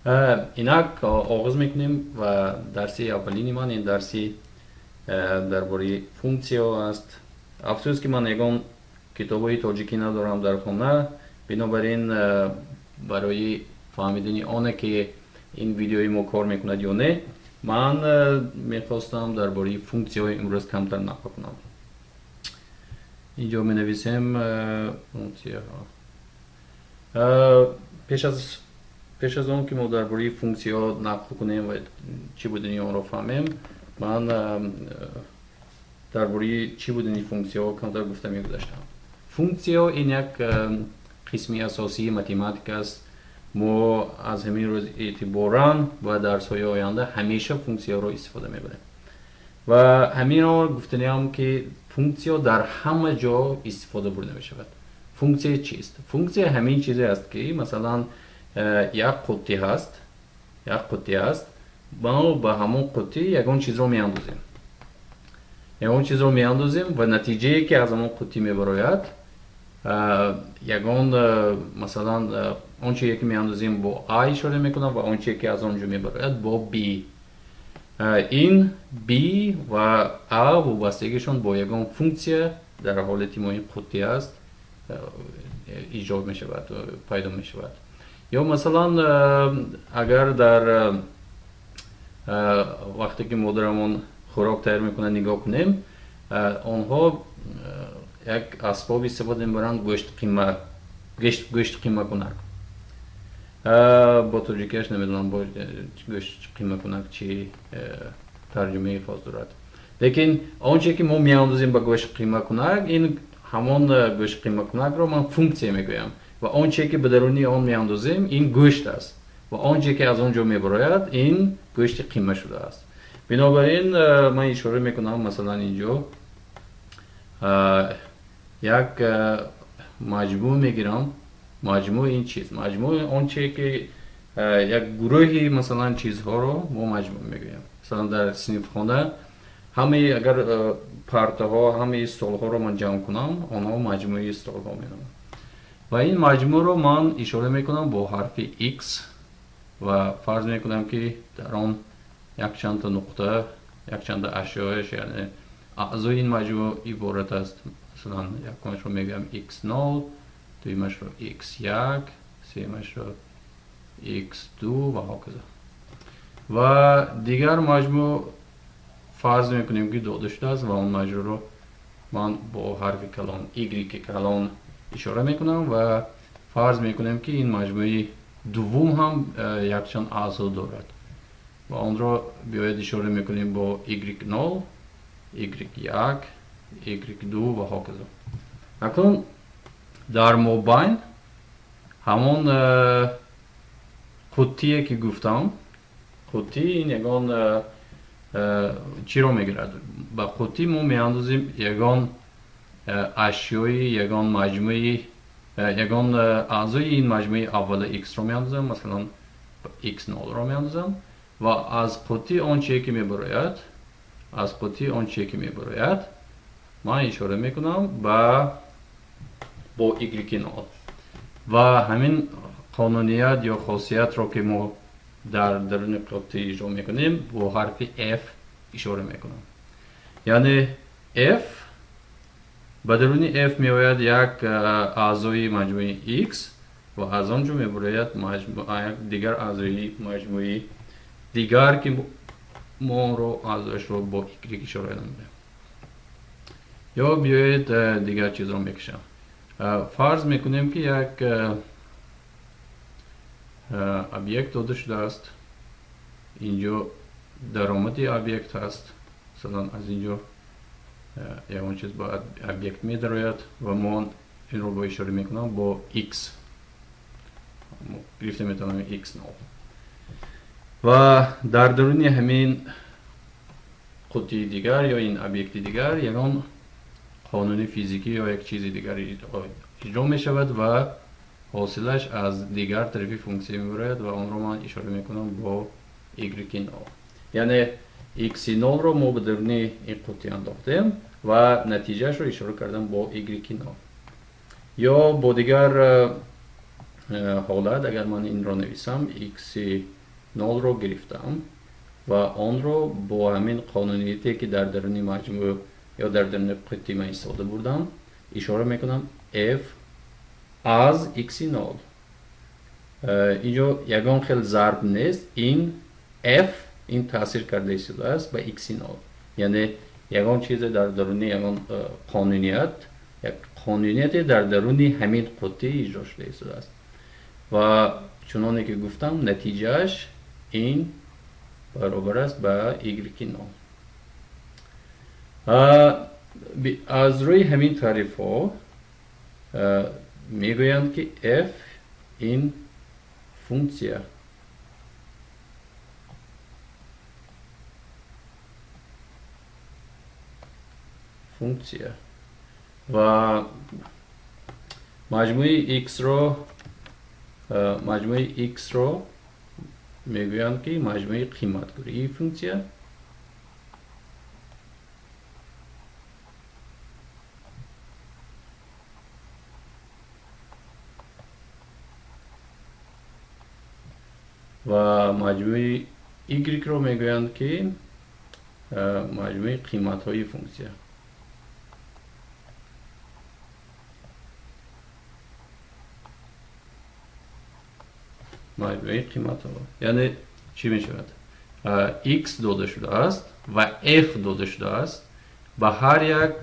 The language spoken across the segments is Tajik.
Инак оғоз мекунем ва дарси аввалини ман ин дарси дар бораи функсияҳо аст. Афсӯс, ки ман ягон китобҳои тоҷикӣ надорам дар хона, бинобар ин барои фаҳмидани оне, ки ин видеои мо кор мекунад ё не, ман мехостам дар бораи функсияҳои имрӯз камтар нақл кунам. Инҷо менависем функсияҳо. Пеш аз он ки мо дар бораи функсияҳо нақл кунем ва чӣ будани онро фаҳмем, ман дар бораи чӣ будани функсияҳо камтар гуфта мегузаштам. Функсияҳо ин як қисми асосии математика аст. Мо аз ҳамин рӯз эътиборан ва дарсҳои оянда ҳамеша функсияҳоро истифода мебарем. Ва ҳаминро гуфтаниам, ки функсияҳо дар ҳама ҷо истифода бурда мешавад. Функсия чист? Функсия ҳамин чизе аст, ки масалан як қуттӣ ҳаст, як қуттӣ аст, мо ба ҳамон қуттӣ ягон чизро меандозем, ягон чизро меандозем ва натиҷае, ки аз ҳамон қуттӣ мебарояд, ягон масалан он чизе, ки меандозем, бо а ишора мекунам ва он чизе, ки аз он ҷо мебарояд, бо б. Ин б ва а вобастагишон бо ягон функсия, дар ҳолати мо ин қуттӣ аст, иҷод мешавад, пайдо мешавад. Ё масалан агар дар вақте ки модарамон хӯрок тайёр мекунад нигоҳ кунем, онҳо як асбоб истифода мебаранд, гӯшт қима, гӯшт қимакунак. Бо тоҷикиаш намедонам, бо гӯшт қимакунак чӣ тарҷумаи хос дорад, лекин он чизе, ки мо меандозем ба гӯшт қимакунак, ин ҳамон гӯшт қимакунакро ман функсия мегӯям ва он чизе, ки ба даруни он меандозем, ин гӯшт аст ва он чизе, ки аз он ҷо мебарояд, ин гӯшти қима шудааст. Бинобар ин ман ишора мекунам, масалан инҷо як маҷмӯъ мегирам. Маҷмӯъ ин чиз, маҷмӯъ он чизе, ки як гурӯҳи масалан чизҳоро мо маҷмӯъ мегӯем. Масалан дар синфхона ҳамаи агар партаҳо, ҳамаи столҳоро ман ҷамъ кунам, онҳо маҷмӯи столҳо меноманд. Ва ин маҷмӯъро ман ишора мекунам бо ҳарфи x ва фарз мекунам, ки дар он якчандта нуқта, якчандта ашёяш, яъне аъзои ин маҷмӯъ иборат аст. Масалан якумашро мегӯям x0, дуюмашро x1, сеюмашро x2 ва ҳоказо. Ва дигар маҷмӯъ фарз мекунем, ки дода шудааст ва он маҷмӯъро ман бо ҳарфи калон y калон ишора мекунам ва фарз мекунем, ки ин маҷмӯи дуввум ҳам якчанд аъзо дорад ва онро биёед ишора мекунем бо y0, y1, y2 ва ҳоказо. Акнун дар мобайн ҳамон қуттие, ки гуфтам, қуттӣ ин ягон чиро мегирад. Ба қуттӣ мо меандозем ягон ашёи, ягон маҷмӯи, ягон аъзои ин маҷмӯи аввала x-ро меандозам, масалан x0-ро меандозам ва аз қуттӣ он чизе, ки мебарояд, аз қуттӣ он чизе, ки мебарояд, ман ишора мекунам бо y0. Ва ҳамин қонуният ё хосиятро, ки мо дар даруни қуттӣ иҷро мекунем, бо ҳарфи f ишора мекунам. Яъне f, ба даруни f меояд як аъзои маҷмӯи x ва аз он ҷо мебарояд як дигар аъзои маҷмӯи дигар, ки мо онро аъзояшро бо y ишора намудем. Ё биёед дигар чизро мекашам. Фарз мекунем, ки як объект дода шудааст. Инҷо даромади объект ҳаст. Масалан аз инҷо ягон чиз ба объект медарояд ва мо инро бо ишора мекунам бо x, гирифта метавонем x0. Ва дар даруни ҳамин қуттии дигар ё ин объекти дигар ягон қонуни физикӣ ё як чизи дигар иҷро мешавад ва ҳосилаш аз дигар тарафи функсия мебарояд ва онро ман ишора мекунам бо y0. Яъне x0-ро мо ба даруни ин қуттӣ андохтем ва натиҷаашро ишора кардам бо y0. Ё бо дигар ҳолат агар ман инро нависам, x 0-ро гирифтам ва онро бо ҳамин қонунияте ки дар даруни маҷмӯъ ё дар даруни қуттӣ ман истифода бурдам, ишора мекунам f аз x 0. Инҷо ягон хел зарб нест, ин f ин таъсир карда истодааст ба x 0. Яъне ягон чизе дар даруни ягон қонуният, як қонунияте дар даруни ҳамин қуттӣ иҷро шуда истодааст. Ва чуноне ки гуфтам, натиҷааш ин баробар аст ба y 0. Аз рӯи ҳамин таърифҳо мегӯянд ки f ин функсия ва маҷмӯи x-ро мегӯянд ки маҷмӯи қиматгирии функсия ва маҷмӯи y-ро мегӯянд ки маҷмӯи қиматҳои функсия. Маҷмӯи қиматҳо. Яъне чӣ мешавад? X дода шудааст ва f дода шудааст. Ба ҳар як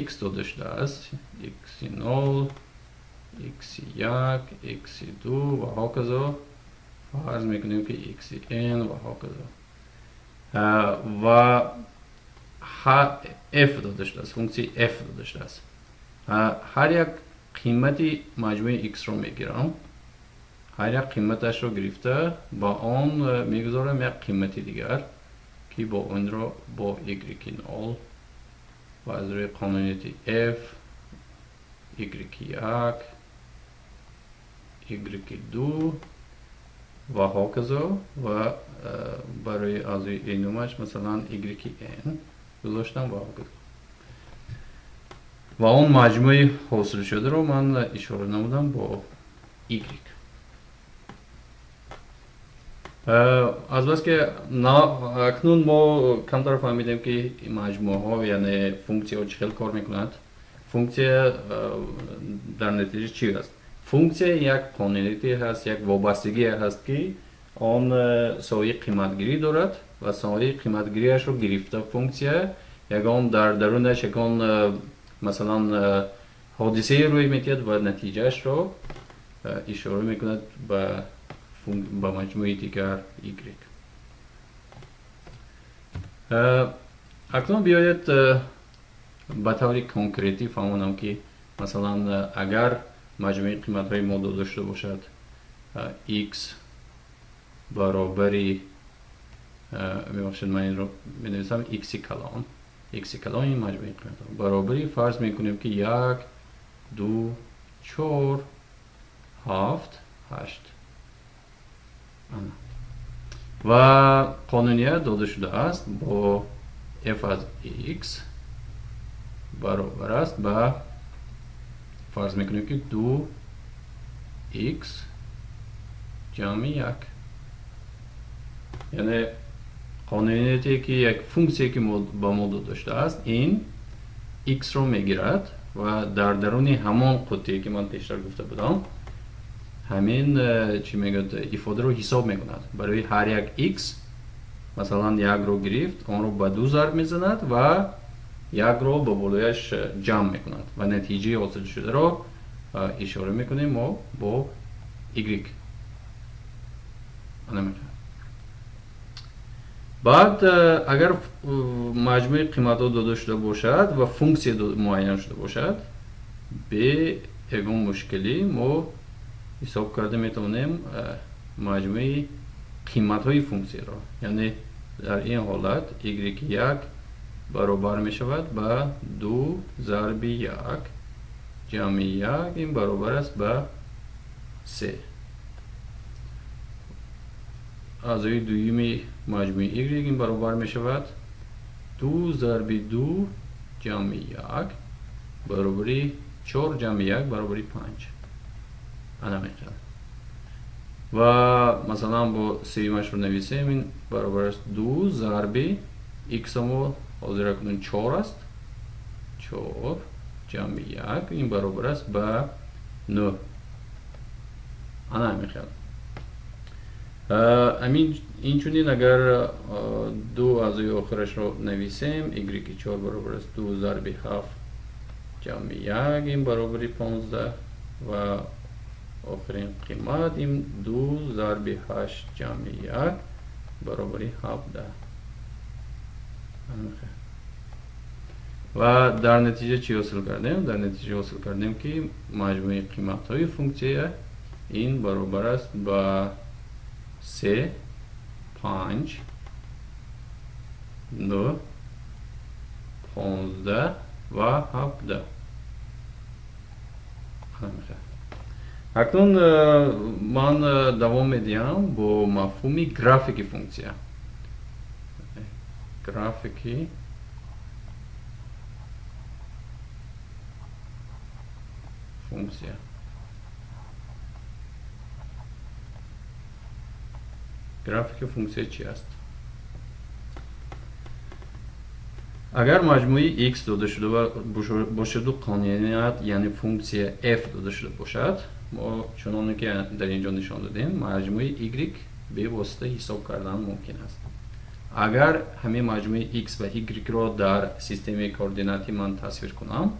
x дода шудааст, x0, x1, x2 ва ҳоказо. Фарз мекунем ки xn ва ҳоказо. Ва f дода шудааст, функсияи f дода шудааст. Ҳар як қимати маҷмӯи x-ро мегирам, ҳар як қиматашро гирифта ба он мегузорам як қимати дигар ки бо онро бо y0 ва аз рӯи қонунияти f y1, y2 ва ҳоказо ва барои аъзои n-умаш масалан yn гузоштам ва ҳоказо. Ва он маҷмӯи ҳосилшударо ман ишора намудам бо y. Азбаски акнун мо камтар фаҳмидем ки маҷмӯаҳо, яъне функсияҳо чӣ хел кор мекунанд. Функсия дар натиҷа чӣ аст? Функсия як қонунияте ҳаст, як вобастагие ҳаст ки он соҳаи қиматгирӣ дорад ва соҳаи қиматгириашро гирифта функсия ягон дар дарунаш ягон масалан ҳодисае рӯй медиҳад ва натиҷаашро ишора мекунад ба маҷмӯи дигар y. Акнун биёед ба таври конкретӣ фаҳмонам ки масалан агар маҷмӯи қиматҳои мо дода шуда бошад x баробари, мебахшед, ман инро менависам x калон, x калон ин маҷмӯи қиматҳо баробари фарз мекунем ки 1, 2, 4, 7, 8 ва қонуният дода шудааст бо f аз x баробар аст ба фарз мекунем ки 2x ҷамъи 1. Яъне қонунияте ки як функсия ки ба мо дода шудааст ин x-ро мегирад ва дар даруни ҳамон қуттие ки ман пештар гуфта будам ҳамин чӣ мегӯяд ифодаро ҳисоб мекунад. Барои ҳар як x масалан 1-ро гирифт, онро ба 2 зарб мезанад ва 1-ро ба болояш ҷамъ мекунад ва натиҷаи ҳосилшударо ишора мекунем мо бо y. Баъд агар маҷмӯи қиматҳо дода шуда бошад ва функсия муайян шуда бошад, бе ягон мушкилӣ мо ҳисоб карда метавонем маҷмӯи қиматҳои функсияро. Яъне дар ин ҳолат y1 баробар мешавад ба 2 зарби 1 ҷамъи 1, ин баробар аст ба 3. Аъзои дуюми маҷмӯи y ин баробар мешавад 2 зарби 2 ҷамъи 1 баробари 4 ҷамъи 1 баробари 5. Ана мешавад. Ва масалан бо сеюмашро нависем, ин баробар аст 2 зарби x мо ҳозир акнун 4 аст, 4 ҷамъи 1 ин баробар аст ба 9. Ана ҳамин хел. Инчунин агар ду аъзои охирашро нависем, y4 баробар аст 2 зарби 7 ҷамъи 1 ин баробари 15 ва охирин қимат ин 2 зарби 8 ҷамъи 1 баробари 17. Ва дар натиҷа чӣ ҳосил кардем? Дар натиҷа ҳосил кардем, ки маҷмӯи қиматҳои функсия ин баробар аст ба 3, 5, 9, 15 ва 17. Акнун ман давом медиҳам бо мафҳуми графики функсия. Графики функсия. Графики функсия чи аст? Агар маҷмӯи x дода шуда бошаду қонуният, яъне функсия f дода шуда бошад, мо чуноне ки дар инҷо нишон додем, маҷмӯи y бевосита ҳисоб кардан мумкин аст. Агар ҳамин маҷмӯи x ва y-ро дар системаи координатӣ ман тасвир кунам,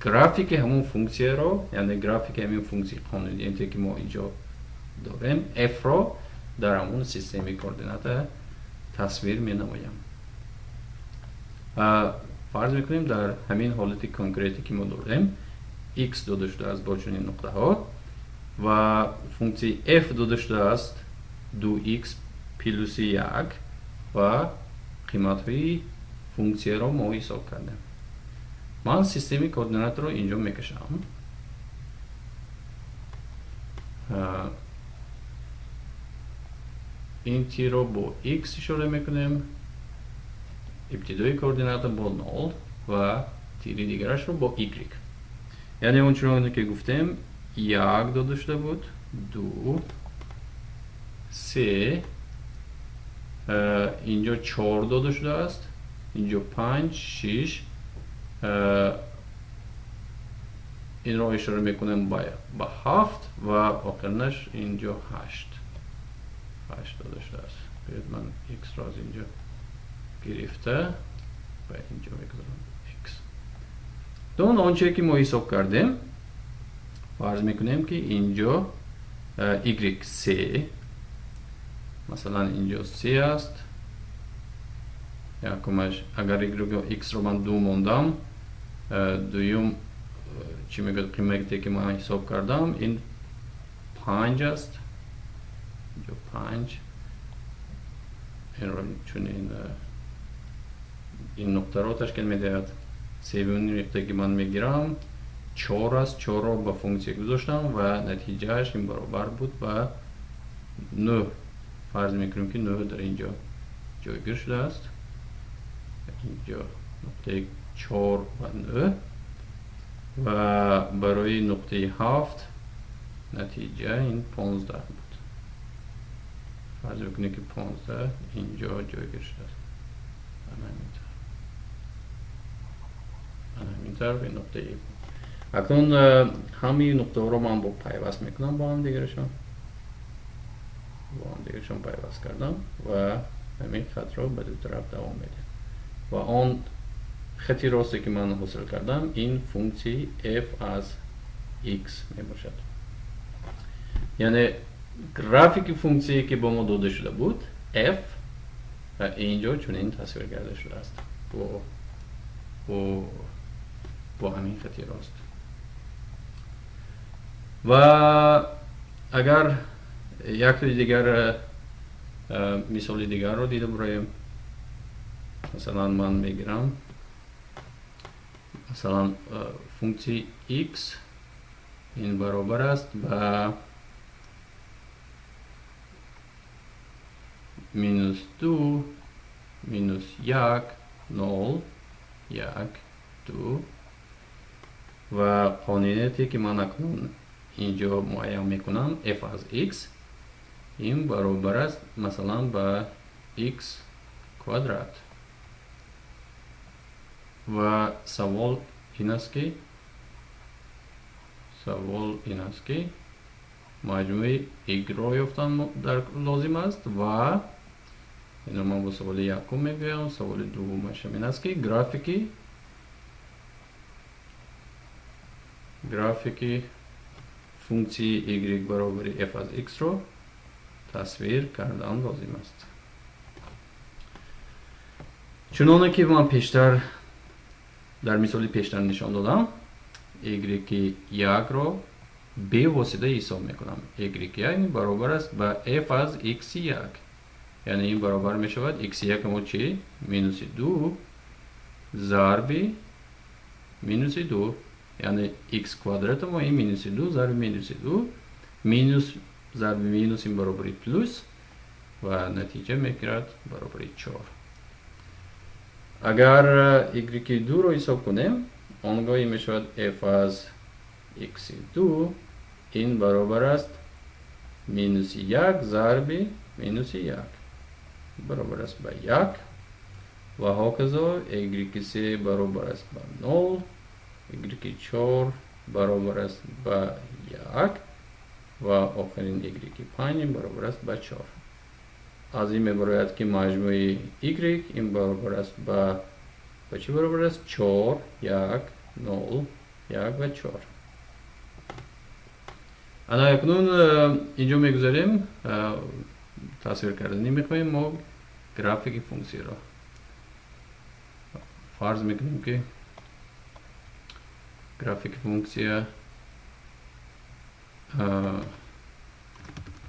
графики ҳамон функсияро, яъне графики ҳамин функсияи қонунияте ки мо инҷо дорем, f-ро дар ҳамон системаи координата тасвир менамоям. Фарз мекунем дар ҳамин ҳолати конкрете ки мо дорем, x дода шудааст бо чунин нуқтаҳо ва функсияи f дода шудааст 2x плюси 1 ва қиматҳои функсияро мо ҳисоб кардем. Ман системаи координатро инҷо мекашам. Ин тирро бо x ишора мекунем, ибтидои координата бо 0 ва тири дигарашро бо y. Яъне он чуноне ки гуфтем, 1 дода шуда буд, 2, 3, инҷо 4 дода шудааст, инҷо 5, 6, инро ишора мекунем ба 7 ва охирнаш инҷо 8. 8 дода шудааст. Биёед ман x-ро аз инҷо гирифта ба инҷо мегузорам x. Дон онче ки мо ҳисоб кардем, фарз мекунем ки инҷо y 3, масалан инҷо 3 аст. Якумаш агар x-ро ман 2 мондам, дуюм чӣ мегӯяд қимате ки ман ҳисоб кардам ин 5 аст. Инҷо 5, инро чунин ин нуқтаро ташкил медиҳад. Сеюмин нуқтае ки ман мегирам 4 аст. 4-ро ба функсия гузоштам ва натиҷааш ин баробар буд ба 9. Фарз мекунем ки 9 дар инҷо ҷойгир шудааст. Инҷо нуқтаи 4 ва 9 ва барои нуқтаи 7 натиҷа ин 15 буд. Фарз мекунем ки 15 инҷо ҷойгир шудааст. Ҳамин тавр ин нуқтаи. Акнун ҳамаи нуқтаҳоро ман бо пайваст мекунам бо ҳамдигарашон. Бо ҳамдигарашон пайваст кардам ва ҳамин хатро ба ду тараф давом медиҳам. Ва он хати росте ки ман ҳосил кардам ин функсияи f аз x мебошад. Яъне графики функсие ки бо мо дода шуда буд f инҷо чунин тасвир карда шудааст бо ҳамин хати рост. Ва агар яктои дигар мисоли дигарро дида бураем, масалан ман мегирам масалан функсияи x ин баробар аст ба минус 2 минус 1 0 1 2 ва қонунияте ки ман акнун инҷо муайян мекунам f аз x ин баробар аст масалан ба x квадрат. Ва савол ин аст ки маҷмӯи y-ро ёфтан лозим аст ва инро ман бо саволи якум мегӯям. Саволи дуввумаш ин аст ки графики функсияи y баробари f аз x-ро тасвир кардан лозим аст. Чуноне ки ман пештар дар мисоли пештар нишон додам, y1-ро бевосита ҳисоб мекунам. y1 баробар аст ба f аз x1. Яъне ин баробар мешавад x1 мо чи? Минуси 2 зарби минуси 2. Яъне x квадрат мо ин минуси 2 зарби минуси 2 минус зарби минус ин баробари плюс ва натиҷа мегирад баробари 4. Агар y2-ро ҳисоб кунем, он гоҳ ин мешавад f аз x2 ин баробар аст минуси 1 зарби минуси 1 баробар аст ба 1 ва ҳоказо y3 баробар аст ба 0, y4 баробар аст ба 1 ва охирин y5 баробар аст ба 4. Аз ин мебарояд ки маҷмӯи y ин баробар аст ба чӣ баробар аст? 4, 1, 0, 1 ва 4. Ана акнун инҷо мегузарем, тасвир кардани мехоҳем мо графики функсияро. Фарз мекунем ки графики функсия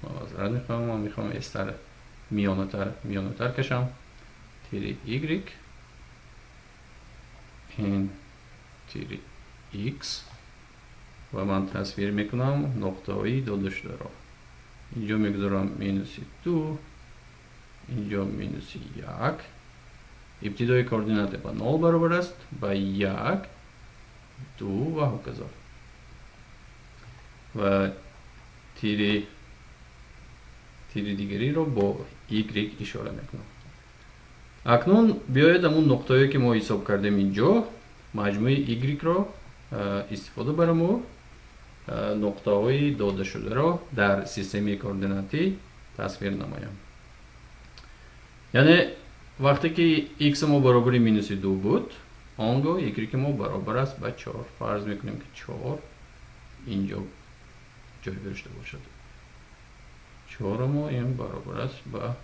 маъзарат мехоҳам, ман мехоҳам эстар миёнатар кашам. Тири y ин тири x ва ман тасвир мекунам нуқтаҳои додашударо. Инҷо мегузорам минуси 2, инҷо минуси 1. Ибтидои координата ба 0 баробар аст, ба 1, 2 ва ҳоказо. Ва тири дигариро бо y ишора мекунам. Акнун биёед ҳамун нуқтаҳое ки мо ҳисоб кардем инҷо, маҷмӯи y-ро истифода барам ва нуқтаҳои додашударо дар системаи координатӣ тасвир намоям. Яъне вақте ки x мо баробари минуси 2 буд, он гоҳ y мо баробар аст ба 4. Фарз мекунем ки 4 инҷо ҷой гирифта бошад. 4 мо ин баробар аст ба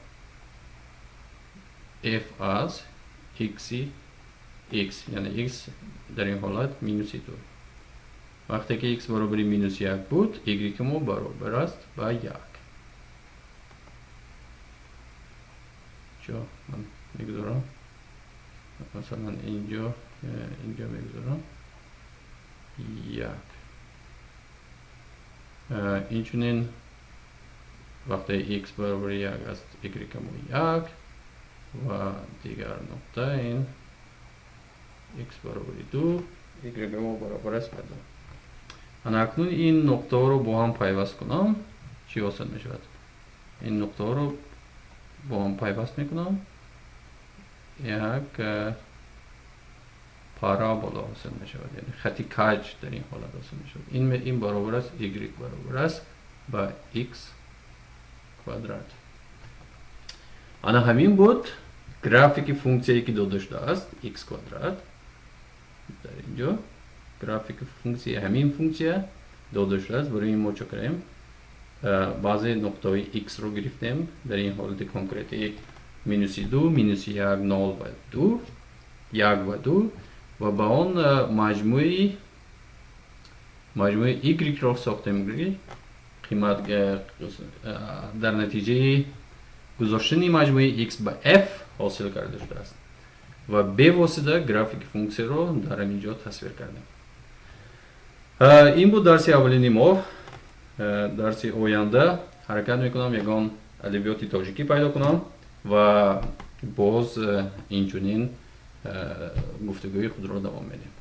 f аз x x, яъне x дар ин ҳолат минуси 2. Вақте ки x баробари минуси 1 буд, y мо баробар аст ба 1. Инҷо ман мегузорам, масалан инҷо мегузорам 1. Инчунин вақте x баробари 1 аст, y мо 1 ва дигар нуқта ин x баробари 2, y мо баробар аст ба 2. Ана акнун ин нуқтаҳоро бо ҳам пайваст кунам, чӣ ҳосил мешавад? Ин нуқтаҳоро бо ҳам пайваст мекунам, як парабола ҳосил мешавад, яъне хати каҷ дар ин ҳолат ҳосил мешавад. Ин баробар аст y баробар аст ба x квадрат. Ана ҳамин буд графики функсияе ки дода шудааст x квадрат. Дар инҷо графики функсия, ҳамин функсия дода шудааст. Барои ин мо чӣ кардем? Баъзе нуқтаҳои x-ро гирифтем дар ин ҳолати конкретӣ минуси 2, минуси 1, 0 ва 2, 1 ва 2 ва ба он маҷмӯи y-ро сохтем, қимат дар натиҷаи гузоштани маҷмӯи x ба f ҳосил карда шудааст ва бевосита графики функсияро дар ҳамин ҷо тасвир кардем. Ин буд дарси аввалини мо. Дарси оянда ҳаракат мекунам ягон адабиёти тоҷикӣ пайдо кунам ва боз инчунин гуфтугӯи худро давом медиҳем.